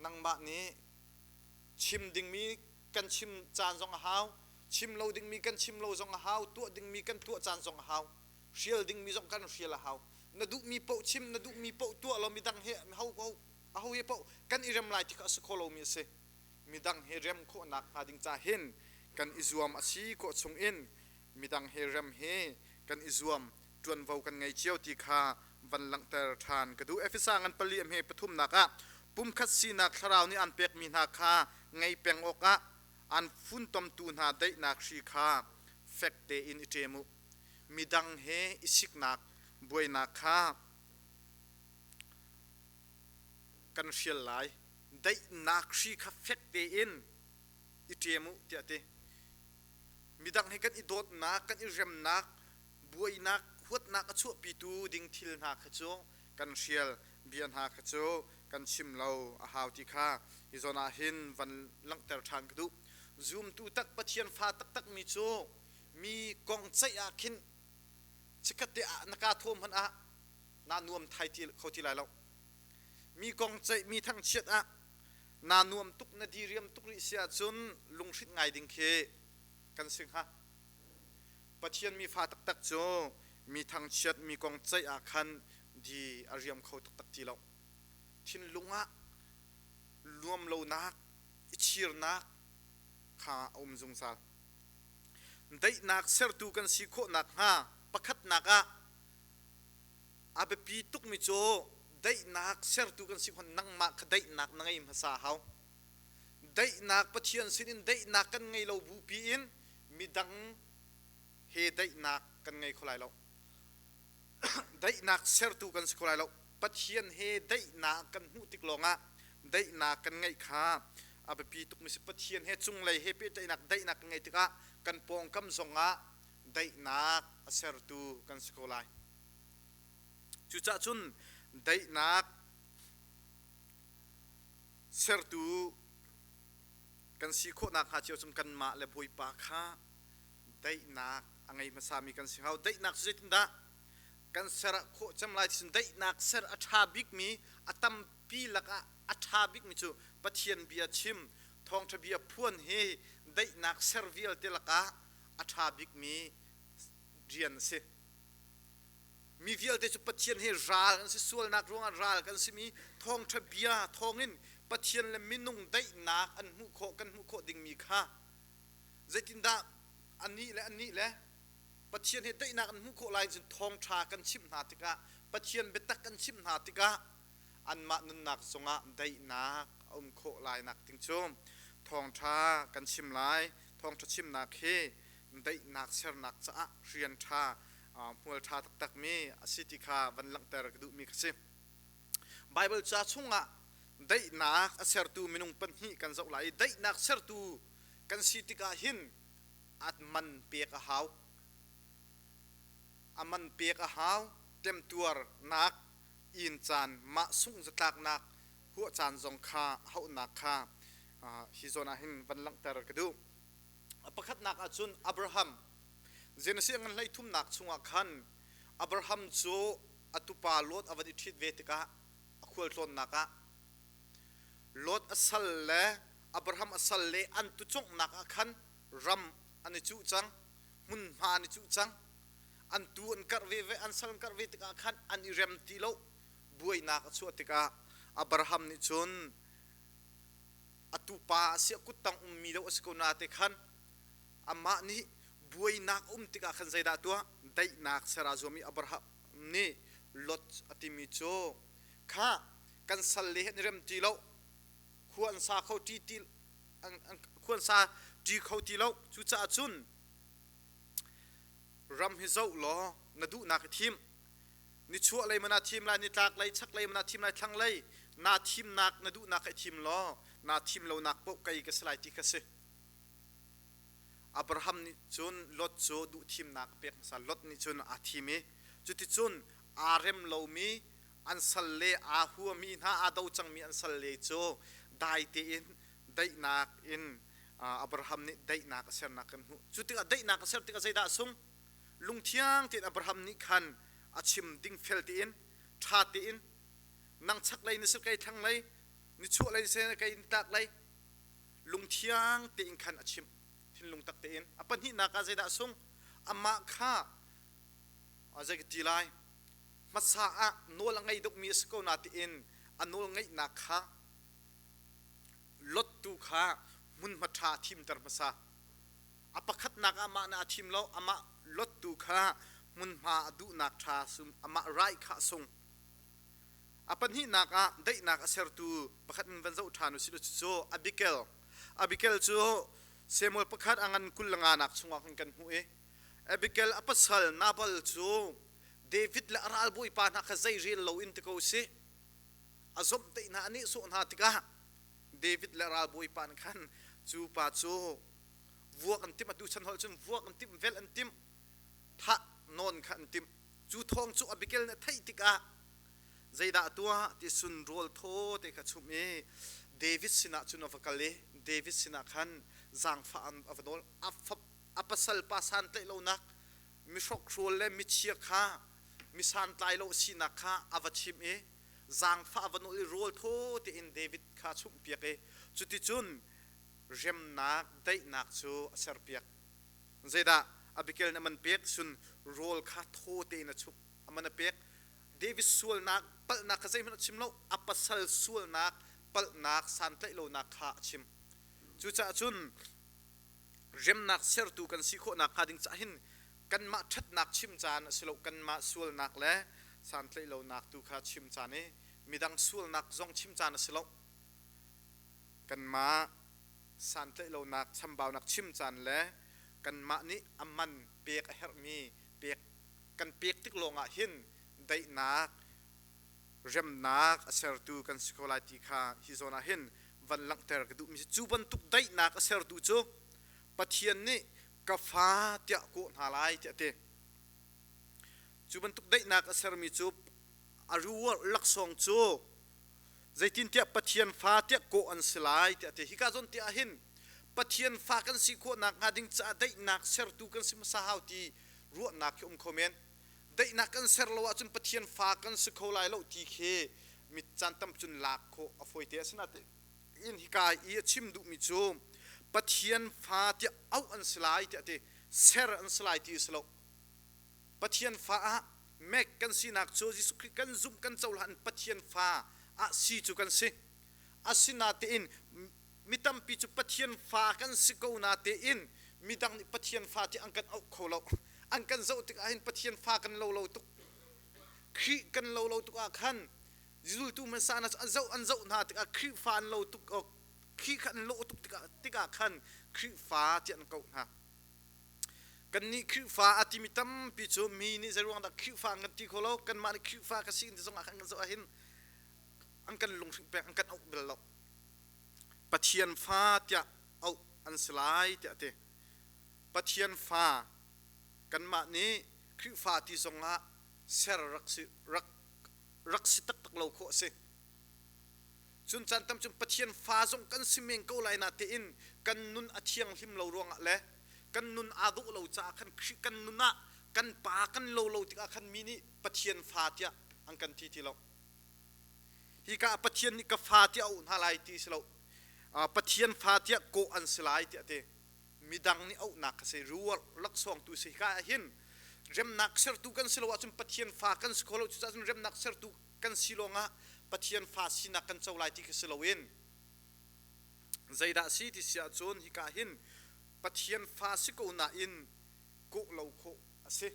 nangmah nih chim dingmi kan chim caan zong a hau, chim lo dingmi kan chim lo zong a hau, tuah dingmi kan tuah caan zong a hau, hrial dingmi zong kan hrial a hau. Na duhmi paoh chim, na duhmi paoh tuah law midang he ho ho aho he paoh kan i rem lai ti kha a si kho lomi a si. Midang he rem khawhnak hnga ding ca hin kan i zuam a si khawh chung in midang he rem hi kan i zuam ṭuanvo kan ngei cio ti kha van langhter ṭhan ka duh. Efesa ngan pali a hme pathumnak ah pumkhat sinak thlarau nih an pekmi hna kha ngei peng awkah an funtomtu hna daihnak hri kha fek tein i ṭem u. Midang he i siknak buainak kha kan hrial lai. Daihnak hri kha fek tein i ṭem u tiah a ti. Midang he kan i dawtnak, kan i remnak, buainak, huatnak a chuahpitu ding thil hna kha cu kan hrial, bia hna kha cu kan chim lo a hau ti kha hi zawn ah hin van langhter ṭhan ka duh. Zumtu tak Pathian fa taktakmi cu mi kong ceih ah khin chikkhat te ah na kaa thaw hmanh ah naa nuam thai ti kho ti lai lo. Mi kong ceih mi thangchiat ah naa nuam tuk na diriam tuk rih si ahcun lunghrinh ngai ding khi kan si hnga. Pathian mi fa taktak cu mi thangchiat mi kong ceih ah khan di a riam kho taktak ti lo. Thinlung ah nuam lonak, i chirnak kha a um zungzal. Daihnak sertu kan si khawh nakhnga pakhatnak ah a biapi tukmi cu daihnak sertu kan si khawh nangmah kha daihnak na ngei hmasa hau. Daihnak Pathian sinin daihnak kan ngei lo bupi in midang he daihnak kan ngei kho lai lo. Daihnak sertu kan si kho lai lo. Pathian he daihnak kan hmuh tik lawngah daihnak kan ngeih kha a biapi tukmi si. Pathian he cunglei he pehtlaihnak daihnak kan ngeih tikah kan pawngkam zongah daihnak a sertu kan si ko lai. Cucaah cun daihnak sertu kan si khawh nakhnga cio cun kanmah le Bawipa kha daihnak a ngei hmasami kan si hau. Daihnak cu zeitindah kan ser khawh cem lai cun daihnak ser a ṭha bikmi a tampi lakah a ṭha bikmi cu Pathian bia chim, thawngṭha bia phuan hi daihnak ser vialte lakah a ṭha bikmi rian a si. Mi vialte cu Pathian he ral an si, sualnak ruangah ral kan simi thawngṭha bia thawngin Pathian le minung daihnak an hmuh khawh, kan hmuh khawh dingmi kha zeitindah anih le anih le Pathian he daihnak an hmuh khawh lai cun thawngṭha kan chimh hna tikah Pathian biatak kan chimh hna tikah anmah nunnak zongah daihnak a um khawh lai nak ding cu thawngṭha kan chim lai. Thawngṭha chimnak hi daihnak sernak caah rian ṭha hmual ṭha taktakmi a si ti kha van langhter ka duhmi ka si. Baibal ca chungah daihnak a sertu minung pahnih kan zoh lai i daihnak sertu kan si tikah hin a man pek a hau. A man pek a hau. Temtuarnak, inn caan, mah sungh zatlaknak, huah caan zong kha hauhnak kha hi zawn ah hin van langhter ka duh. A pakhatnak ahcun Abraham Genesis ngan hleithumnak chungah khan Abraham cu a tupa Lot a van i ṭhit ve tikah a khualtlawnnak ah Lot a sal le Abraham a sal le an tuconghnak ah khan ram an i cuh cang, hmunhma an i cuh cang. An tu an karh ve ve, an sal an karh ve tikah khan an i rem ti lo. Buainak a chuah tikah Abraham nih cun a tupa a si a kuttang ummi lo a si ko na te khan amah nih buainak a um tikah khan zeidah a tuah? Daihnak ser aa zuam i Abraham nih Lot a timi cu kha kan sal le he an i rem ti lo khua an sa kho ti ti khua an sa ṭi kho ti lo cucaah cun ram hi zoh law na duhnak i thim nichuah lei mana thim lai nitlak lei chak lei mana thim lai thlang lei naa thimnak na duhnak i thim law naa thim lonak paoh kei ka si lai ti kha si Abraham nih cun Lot cu duh thimnak a pek hmasa Lot nih cun aa thim i cuticun aa rem lomi an sal le aa huami hna aa do cangmi an sal le cu dai tein daihnak in Abraham nih daihnak a sernak kan hmuh. Cu tikah daihnak a ser tikah zeidah a sung? Lungthiang tein Abraham nih khan a chim dingfel tein ṭha tein nang chaklei na si kei thlanglei nichuahlei na si kei nitlaklei lungthiang tein khan a chimh thinlung tak tein a pahnihnak ah zeidah a sung amah kha zei ka ti lai hmasa ah nawl a ngei deuhmi a si ko natein a nawl ngeihnak kha Lot tu kha hmunhma ṭha a thimter hmasa. A pakhatnak ah amah nih a thim lo, amah Lot tu kha hmunhma a duhnak ṭha sum, amah rai kha a sung. A pahnihnak ah daihnak a sertu pakhat in van zoh ṭhan u sih cucu Abigail. Abigail cu Samuel pakhat a ngan 25 nak chungah khan kan hmuh i Abigail a pasal Nabal cu David le a ralbawipa hna kha zei rel loin ti ko sih a zomhtaih hna a nehsawh hna tikah David le ralbawipa nih khan cu pa cu vuak an timh atu chan holh cun vuak an timh velh an timh thah nawn kha an timh cu thawng cu Abigail nih a theih tikah zeidah a tuah ti sun rawl thaw te kha chumh i David sinah cun a va kal i David sinah khan zaangfah a va nawl a pasal pa santlaih lonak mihrokhrawl le michia kha mi santlai lo sinak kha a va chimh i zaangfah a va nawl i rawl thaw tein David kha a chumhpiak i cuticun remnak daihnak cu a serpiak. Zeidah Abigail nih a man pek cun rawl kha thaw tein a chumh a man a pek. David sualnak palhnak kha zeihmanh a chim lo a pasal sualnak palhnak santlaih lonak kha a chim. Cucaah cun remnak sertu kan si khawh nakhnga ding caah hin kanmah ṭhatnak chim caan a si lo kanmah sualnak le santlaih lonak tu kha chim caan i midang sualnak zong chim caan a si lo kanmah santlaih lonak chambaunak chim caan le kanmah nih a man pek a herhmi pek kan pek tik lawngah hin daihnak remnak a sertu kan si ko lai ti kha hi zawn ah hin van langhter ka duhmi cu bantuk daihnak a sertu cu Pathian nih ka fa tiah kawh hna lai tiah a ti. Cu bantuk daihnak a sermi cu a reward laksawng cu zeitintiah Pathian fa tiah kawh an si lai tiah a ti. Hika zawn tiah hin Pathian fa kan si khawh nakhnga ding caah daihnak sertu kan si hmasa hau ti ruahnak khi um kho men. Daihnak kan ser lo ahcun Pathian fa kan si kho lai lo ti khi mit caan tam cun lak khawh a fawite. Asinain hika i a chim duhmi cu Pathian fa tiah auh an si lai tiah a ti. Ser an si lai ti a si lo. Pathian fa ah mek kan sinak cu Jesuh Khrih kan zumh kan cohlan Pathian fa ah si cu kan si. Asinatein mi tampi cu Pathian fa kan si ko natein midang nih Pathian fa tiah an kan auh kho lo. An kan zoh tikah hin Pathian fa kan lo lo tuk. Khrih kan lo lo tuk ah khan zultu hmasa hna cu an zoh an zoh hna tikah Khrihfa an lo tuk Khrih kha an lawh tuk tikah tikah khan Khrihfa tiah an koh hna. Kannih Khrihfa a timi tampi cu mi nih zeiruang dah Khrihfa an kan ti kho lo kanmah nih Khrihfa ka si ti zongah khan kan zoh ahhin an kan lunghrinh peng an kan auh bal lo. Pathian fa tiah auh an si lai tiah a ti. Pathian fa kanmah nih Khrihfa ti zongah ser rak si rak rak si taktak lo khawh a si. Cun caan tam cun Pathian fa zong kan si men ko lai na tein kan nun a thianghlim lo ruangah le kan nun aa dawh lo caah khan Khrih kan nun ah kan pa kan lo lo tikah khan mi nih Pathian fa tiah an kan ti ti lo. Hika ah Pathian nih ka fa tiah a auh hna lai ti si lo. Pathian fa tiah kawh an si lai tiah a ti. Midang nih auhnak kha si reward laksawng tu si. Hika ah hin remnak sertu kan si lo ahcun Pathian fa kan si kho lo. Cucaah cun remnak sertu kan si lawngah Pathian fa sinak kan co lai ti khi si loin zeidah si ti si ahcun hika hin Pathian fa si ko nain kawh lo khawh a si.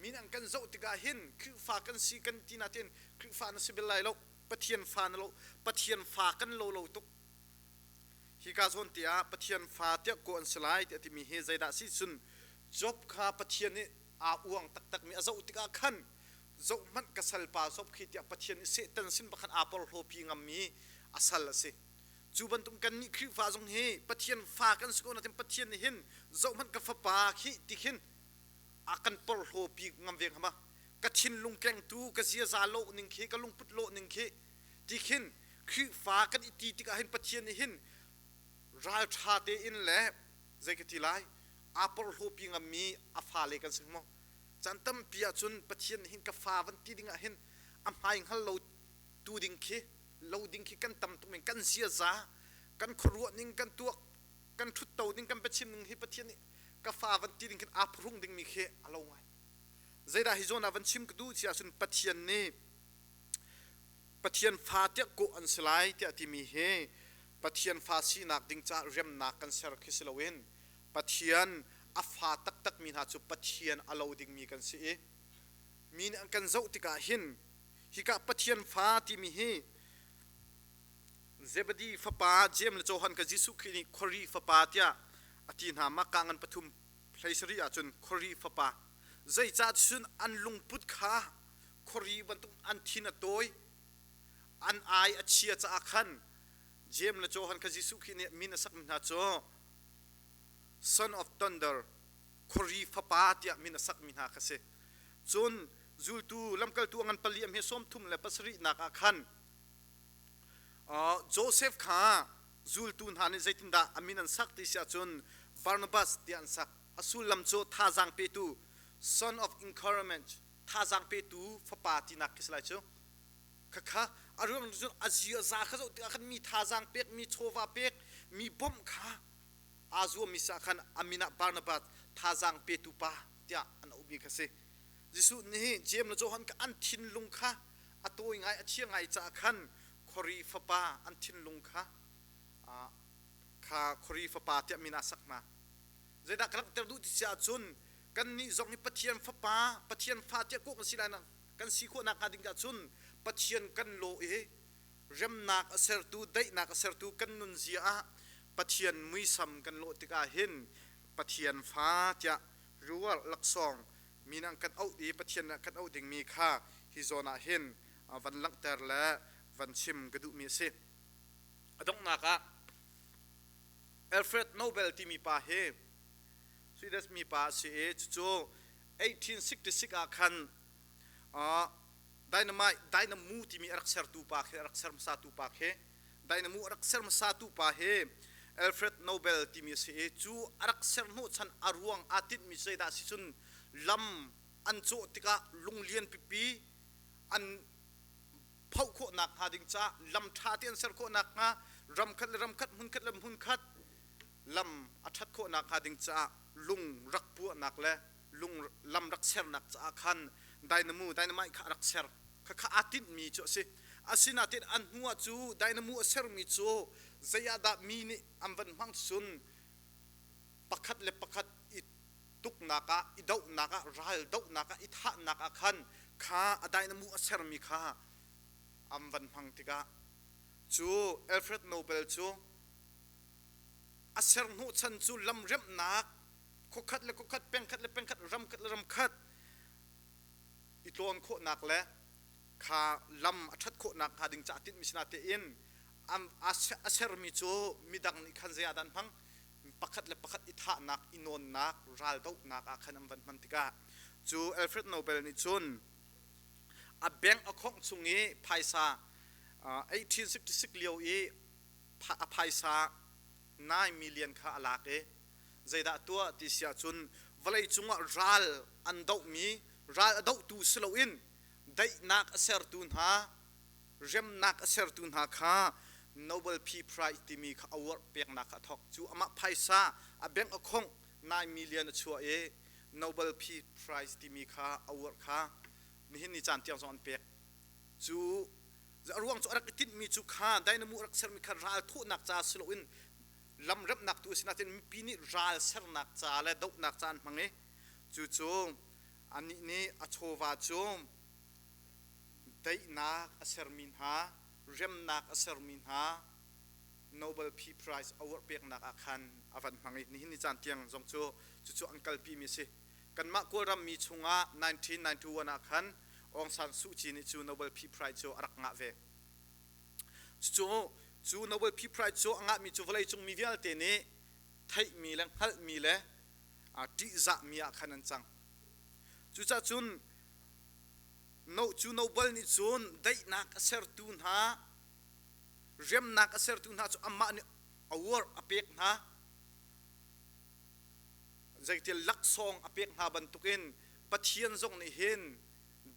Min an kan zoh tikah hin Khrihfa kan si kan ti nain Khrihfa na si bel lai lo. Pathian fa na lo. Pathian fa kan lo lo tuk. Hika zawn te ah Pathian fa tiah kawh an si lai tiah timi hi zeidah si cun Job kha Pathian nih aa uang taktakmi a zoh tikah khan zoh hmanh ka salpa Job khi tiah Pathian nih Satan sin bakhan aa porhlawpi ngammi a sal a si. Cu bantuk kannih Khrihfa zong hi Pathian fa kan si ko nain Pathian nih hin zoh hmanh ka fapa khi ti khin a kan porhlawpi ngam ve hnga ma? Ka thinlung kengtu ka ziaza lawh ning khi ka lungput lawh ning khi ti khin Khrihfa kan i ti tikah hin Pathian nih hin ralṭha tein le zei ka ti lai aa porhlawpi ngammi a fale kan si maw? Caan tampi ahcun Pathian nih hin ka fa van ti dingah hin a hmai hngal lo tu ding khi lo ding khi kan tam tuk men kan ziaza kan khuaruah ning kan tuak kan ṭhutto ning kan biachim ning hi Pathian nih ka fa van ti ding khin aa phuhrung dingmi khi a lo ngai. Zeidah hi zawn ah van chim ka duh ti ahcun Pathian nih Pathian fa tiah kawh an si lai tiah timi hi Pathian fa sinak ding caah remnak kan ser khi si loin Pathian a fa taktakmi hna cu Pathian a lo dingmi kan si i mi nih an kan zoh tikah hin hika Pathian fa timi hi Zebedi fapa Jeim le Johan kha Jesuh Khrih nih khuari fapa tiah a ti hna. Mahka ngan pathum hlei sarih ahcun khuari fapa zeicah cun an lungput kha khuari bantuk an thin a tawi an ai a chia caah khan Jeim le Johan kha Jesuh Khrih nih min a sakmi hna cu Son of Thunder khuari fapa tiah min a sakmi hna kha si. Cun zultu lamkaltu a ngan pali a hme 37 ah khan Joseph kha zultu hna nih zeitindah a min an sak ti si ahcun Barnabas tiah an sak. A sullam cu thazaang petu, son of encouragement, thazaang petu fapa tinak khi si lai cu. Khakha a ruang cun a ziaza kha zoh tikah khan mi thazaang pek, mi chawva pek, mi bawmh kha aa zuammi si ah khan a min ah Barnabas thazaang petu pa tiah an auhmi kha si. Jesuh nih Jeim le Johan kha an thinlung kha a tawi ngai a chia ngai caah khan khuari fapa an thinlung kha kha khuari fapa tiah min ah sak hna. Zeidah ka langhter duh ti si ahcun kannih zong hi Pathian fapa Pathian fa tiah kawh kan si lai kan si khawh nakhnga ding ahcun Pathian kan law i remnak a sertu daihnak a sertu kan nunzia ah Pathian muisam kan lawh tikah hin Pathian fa tiah reward laksawng min an kan auh i Pathian nih a kan auh dingmi kha hi zawn ah hin van langhter le van chim ka duhmi a si. A donghnak ah Alfred Nobel timi pa hi Swedish mi pa a si i cucu 1866 ah khan dynamite dynamo timi a rak sertu pa khi a rak ser hmasatu pa khi dynamo a rak ser hmasatu pa hi Alfred Nobel timi a si i cu a rak ser hnawhchan a ruang aa tinhmi cu zeidah a si cun lam an cawh tikah lung lian pipi an phoh khawh nakhnga ding caah lam ṭha te an ser khawh nakhnga ram khat le ram khat hmun khat le hmun khat lam a ṭhat khawh nakhnga ding caah lung rak puahnak le lung lam rak sernak caah khan dynamo dynamite kha a rak ser khakha aa tinhmi cu a si. Asinain an hnu ah cu dynamo a sermi cu zei ah dah mi nih an van hmang cun pakhat le pakhat i tuknak ah i dohnak ah ral dohnak ah i thahnak ah khan kha a dynamo a sermi kha an van hmang tikah cu Alfred Nobel cu a ser hnawhchan cu lam remhnak khuakhat le khuakhat pengkhat le pengkhat ramkhat le ramkhat i tlawn khawhnak le kha lam a ṭhat khawhnak hnga ding caah tinhmi si natein a sermi cu midang nih khan zei ah dah an hmang pakhat le pakhat i thahnak i nawnnak raldohnak ah khan an van hman tikah cu Alfred Nobel nih cun a bank a khongh chung i phaisa 1866 lio i a phaisa 9 million kha a lak i zeidah tuah ti si ahcun vawlei cungah ral an dohmi ral a dohtu si loin daihnak a sertu hna remnak a sertu hna kha Nobel Peace Prize timi kha award peknak kha a thawk. Cu amah phaisa a bank a khongh 9 million a chuah i Nobel Peace Prize timi kha award kha nihin ni caan tiang zong an pek. Cu a ruang cu a rak i tinhmi cu kha dynamo a rak sermi kha ral thawhnak ca si loin lam remhnak tu a si nain mipi nih ral sernak ca le dohnak ca an hmang i cucu anih nih a chawva cu daihnak a sermi hna, remnak a sermi hna Nobel Peace Prize award peknak ah khan a van hmang i nihin ni caan tiang zong cu cucu an kalpimi a si. Kanmah Kawlram mi chungah 1991 ah khan Aung San Suu Kyi nih cu Nobel Peace Prize cu a rak ngah ve. Cucu cu Nobel Peace Prize cu a ngahmi cu vawleicung mi vialte nih theihmi le hngalhmi le ṭihzahmi ah khan an cang. Cucaah cun cu Nobel nih cun daihnak a sertu hna, remnak a sertu hna cu amah nih award a pek hna. Zeitil laksawng a pek hna bantukin Pathian zong nih hin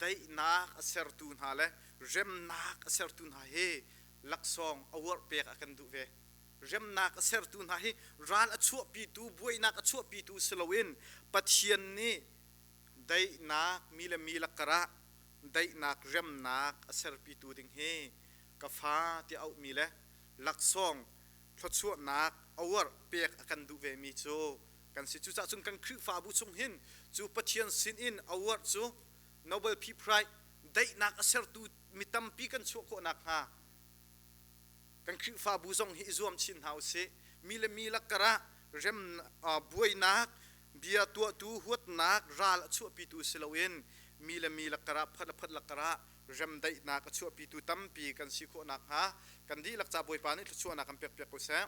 daihnak a sertu hna le remnak a sertu hna hi laksawng award pek a kan duh ve. Remnak a sertu hna hi ral a chuahpitu, buainak a chuahpitu si loin Pathian nih daihnak mi le mi lakar ah daihnak remnak a serpitu ding hi ka fa tiah auhmi le laksawng thluachuahnak award pek a kan duh vemi cu kan si. Cucaah cun kan Khrihfabu chung hin cu Pathian sin in award cu Nobel Peace Prize daihnak a sertu mi tampi kan chuah khawh nakhnga kan Khrihfabu zong hi i zuam chin hna usih. Mi le mi lakar ah rem buainak bia tuahtu huatnak ral a chuahpitu si loin mi le mi lakar ah phat le phat lakar ah remdaihnak a chuahpitu tampi kan si khawh nakhnga kan dihlak ca Bawipa nih thluachuahnak kan pekpiak ko seh.